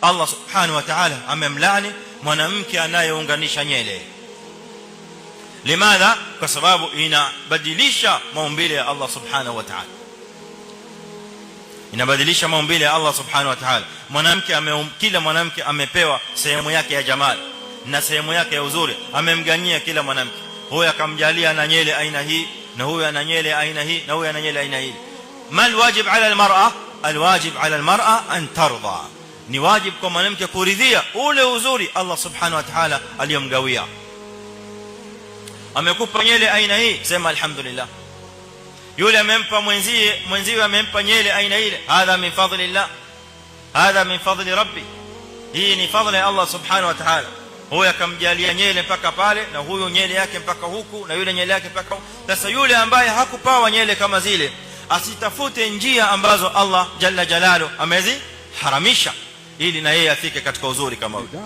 Allah subhanahu wa ta'ala amemlaani mwanamke anayeunganisha nyele. Limadha? Kwa sababu inabadilisha maumbile ya Allah subhanahu wa ta'ala, inabadilisha maumbile ya Allah subhanahu wa ta'ala. Mwanamke, kila mwanamke amepewa sehemu yake ya jamali na sehemu yake ya uzuri. Amemganyia kila mwanamke, huyu akamjalia na nyele aina hii, na huyu ana nyele aina hii, na huyu ana nyele aina hii. ما الواجب على المرأة؟ الواجب على المرأة أن ترضى. Ni wajib kwa mwanamke kuridhia ule uzuri Allah subhanahu wa ta'ala aliyomgawia. Amekupa nyele aina hii, sema alhamdulillah. Yule amempa mwenzie, mwenziwe amempa nyele aina ile. هذا من فضل الله، هذا من فضل ربي. Hii ni fadhila ya Allah subhanahu wa ta'ala. Huyu akamjalia nyele mpaka pale, na huyu nyele yake mpaka huku, na yule nyele yake mpaka. Sasa yule ambaye hakupawa nyele kama zile asitafute njia ambazo Allah jalla jalalu ameziharamisha ili na yeye afike katika uzuri kama huyo.